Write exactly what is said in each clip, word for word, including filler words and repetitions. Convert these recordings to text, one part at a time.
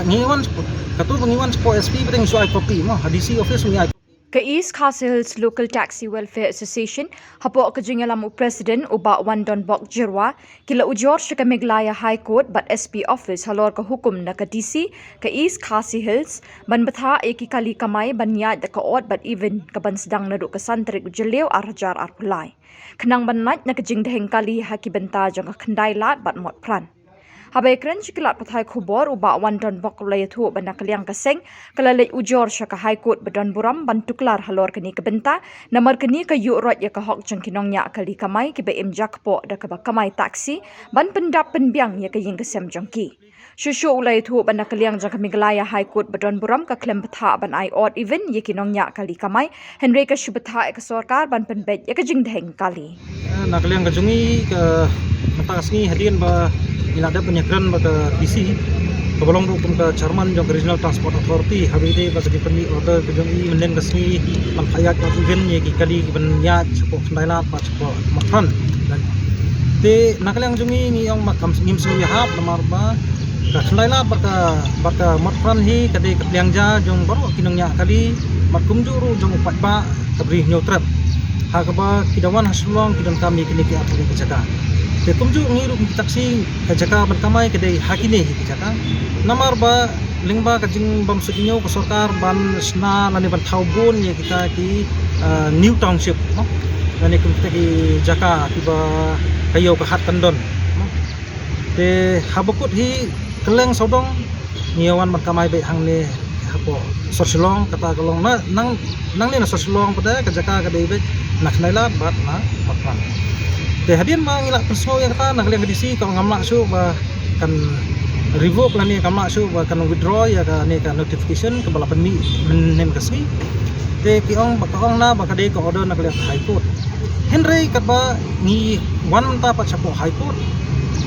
Ngi wan, katu ba ngi wan shapoh S P ba teng shu ai copy mo, ha D C office ngi ai. Ka East Khasi Hills Local Taxi Welfare Association, hapoh ka jingïalam u President u Bah Wandonbok Jyrwa, ki la ujor sha ka Meghalaya High Court bad S P Office halor ka hukum na ka D C ka East Khasi Hills ban bthah ïa ki kali kamai ban ïaid da ka odd bad even kaban sdang naduh ka san tarik u Jylliew ar hajar arphew lai, khnang ban lait na ka jingdheng kali ha ki bynta jong ka khyndai lad bad mot pran. Haba ïakren sha ki lad pathai khubor, u Bah Wandonbok u la ïathuh ba na ka liang ka seng ka la leit ujor sha ka High Court ba don burom ban tuklar halor kane ka bynta, namar kane ka ïuh roit ïa ka hok jong ki nongñiah kali kamai kiba im jakpoh da kaba kamai taxi ban pyndap pynbiang ïa ka ïing ka sem jong ki. Shuh shuh u la ïathuh ba na ka liang jong ka Meghalaya High Court ba don burom ka khlem bthah ban ai odd even ïa ki nongñiah kali kamai, hynrei ka shu bthah ïa ka sorkar ban pynbeit ïa ka jingdheng kali. Eh, na ka liang ka jong ngi, ka mynta ka sngi hadien ba ngi la dep ban ïakren bad ka D C, kaba long ruh kum ka chairman jong ka Regional Transport Authority, haba ïadei bad ka jingpynmih order ka jong ngi mynhynnin ka sngi ban phah ïaid odd even ïa ki kali kiban ïaid shapoh khyndai lad bad shapoh mot pran. Te na ka liang jong ngi ngi ong ba kam, ngim sngew ïahap namar ba ka khyndai lad bad ka, bad ka mot pran hi ka dei ka pliang ja jong baroh ki nongñiah kali, bad kumjuh ruh jong u paidbah ka Bri Hynñiewtrep, ha kaba ki da wan ha Shillong ki donkam ïa kine ki artylli ki jaka. Te kumjuh ngi ruh ki taxi, ka jaka ban kamai ka dei ha kine hi ki jaka. Namar ba lyngba ka jingbym suidñiew ka sorkar ban shna lane ban thaw bun ïa kita ki, ah, new township mo, lane kum kita ki jaka kiba ka ïew ka hat kan don mo. Te haba kut hi kylleng sawdong ngi ïa wan ban kamai beit hangne hapoh sor Shillong, kata ka long na nang, nangne na sor Shillong pat ka jaka ka dei beit na khyndai lad bad na mot pran. Te hadien ba ngi la pynsngew ïa kata, na ka liang ka D C ka ong kam lah shuh ba kan revoke lane kam lah shuh ba kan withdraw ïa kane ka notification kaba la pynmih mynhynnin ka sngi. Te ki ong ba, ka ong na ba ka dei ka order na ka liang ka High Court. Hynrei katba ngi wan mynta pat shapoh High Court,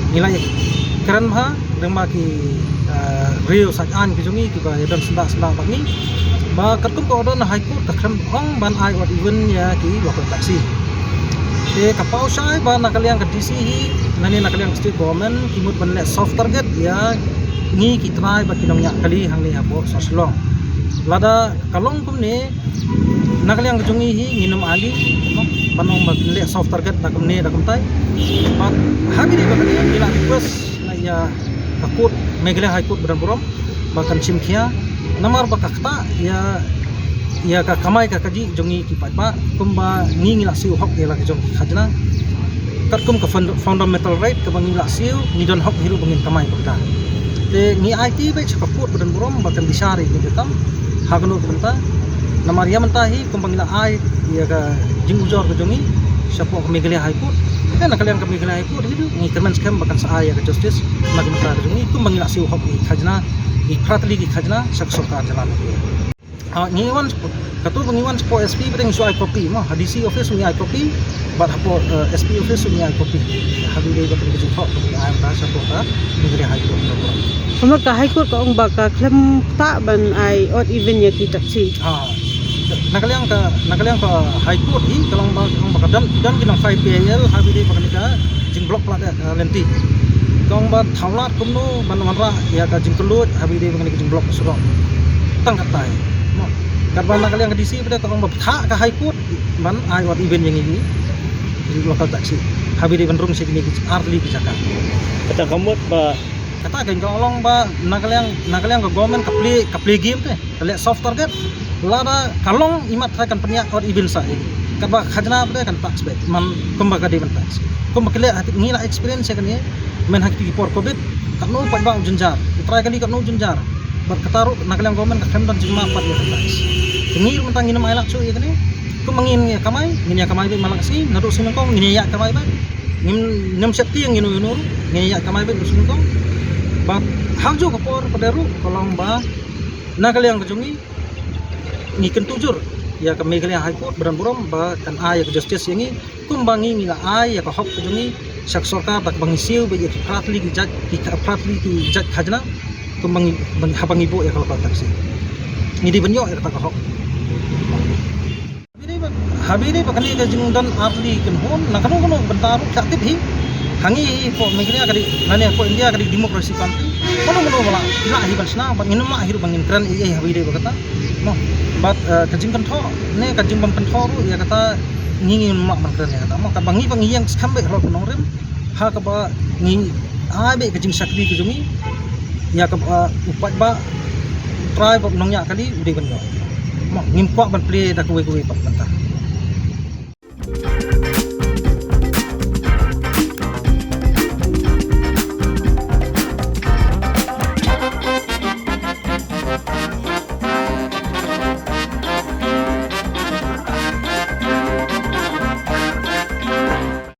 ngi la ïakren bha lyngba ki, eh, riew saitjaiñ ki jong ngi kiba ïadon syndah syndah bad ngi, ba katkum ka order na High Court ka khlem ong ban ai odd even ïa ki local taxi. Te ka paw shai ba na ka liang ka D C hi lane na ka liang ka state government ki mut ban leh soft target ïa ngi ki trai bad ki nongñiah kali hangne hapoh sor Shillong. Lada ka long kumne, na ka liang ka jong ngi hi ngin ym ai lei ban ong ba kin leh soft target da kumne da kumtai. Bad haba ïadei bad kane ngi la request na ïa ka court, Meghalaya High Court ba don burom, ba kan shim khia namar ba ka ktah ïa, ïa ka kamai ka kajih jong ngi ki paidbah, kumba ngi, ngi la siew hok ïa la ka jong ki khajna. Katkum ka fund-, fundamental right kaba ngi la siew, ngi don hok hi ruh ba ngin kamai kumta. Te ngi aiti beit sha ka court ba don burom ba kan bishar ïa kane ka kam ha kano ka bynta. Namar ïa mynta hi kumba ngi la ai ïa ka jingujor ka jong ngi shapoh ka Meghalaya High Court, te na ka liang ka Meghalaya High Court hi ruh ngi kyrmen skhem ba kan sa ai ïa ka justice na ka bynta ka jong ngi, kumba ngi la siew hok ïa ki khajna, ïa ki phra tylli ki khajna sha ka sorkar jylla Meghalaya. Ah, ngi wan, katu ba ngi wan shapoh S P ba teng shu ai copy mo, ha D C office ngi ai copy, bad hapoh, eh, S P office ngi ai copy. Haba ïadei bad ka jingthoh kaba ngi ai mynta shapoh ka Meghalaya High Court. Namar ka High Court ka ong ba ka khlem ktah ban ai odd even ïa ki taxi. Ah, na ka liang ka, na ka liang ka High Court hi ka long ba, ka long ba ka don, don ki nongphai P I L haba ïadei bad kane ka jingblock palat ïa ka lynti. Ka ong ba thaw lad kumno ban wanrah ïa ka jingkylluid haba ïadei bad kane ka jingblok surok. Tang katei mo. Katba na ka liang ka D C pat ka ong ba bthah ka High Court ban ai odd even ïa ngi ki local taxi haba ïadei ban rung sha kine ki artylli ki jaka. Kata ka mut ba, kata ka long ba na ka liang, na ka liang ka government ka play, ka play game te. Ka leh soft target. Lada ka long imat ha kan pynïaid odd even sa ïa ngi. Katba khajna pat kan tax beit man kumba ka dei ban tax. Kumba ki leh ha, ngi la experience ïa kane mynha kito ki por covid, katno paidbah u jynjar, u trai kali katno u jynjar. Bad kata ruh na ka liang government ka khlem don jingmap pat ïa ka tax. Te ngi ruh mynta ngin ym ailad shuh ïa kane. Kumba ngin ïa kamai, ngin ïa kamai beit man la ka sngi, naduh sngi nyngkong ngin ïa kamai beit. Ngim, ngim shet tieng ïa uno uno ruh, ngin ïa kamai beit naduh sngi nyngkong. Bad ha kajuh ka por pat ruh ka long ba na ka liang ka jong ngi, ngi kyntu jur ïa ka Meghalaya High Court ba don burom ba kan ai ïa ka justice ïa ngi, kumba ngi, ngi la ai ïa ka hok ka jong ngi sha ka sorkar da kaba ngi siew beit ïa ki phra tylli ki jait, ki phra tylli ki jait khajna, kumba ngi, ba ngi, haba ngi buh ïa ka local taxi. Ngi dei ban ïoh ïa kata ka hok. Haba ïadei bad, haba ïadei bad kane ka jingdon artylli kynhun na kano kano ka bynta ruh, ka tip hi. Hangi ko Meghalaya ka dei, lane ko India ka dei democracy country. Mano mano ba la, la hi ban shna, ba ngin ym lah hi ruh ba ngin kren ei ei haba ïadei bad kata. Mo, bad, eh, ka jingkynthoh, ne ka jingbym kynthoh ruh ïa kata, ngi ngim lah ban kren ïa kata. Mo, kaba ngi ba ngi ïeng skhem beit halor ka nongrim, ha kaba ngi ai beit ka jingshakri ka jong ngi ïa kaba, eh, u paidbah, u trai bad u nongñiah kali u dei ban ïoh. Mo, ngim kwah ban plie da kawei kawei pat bynta.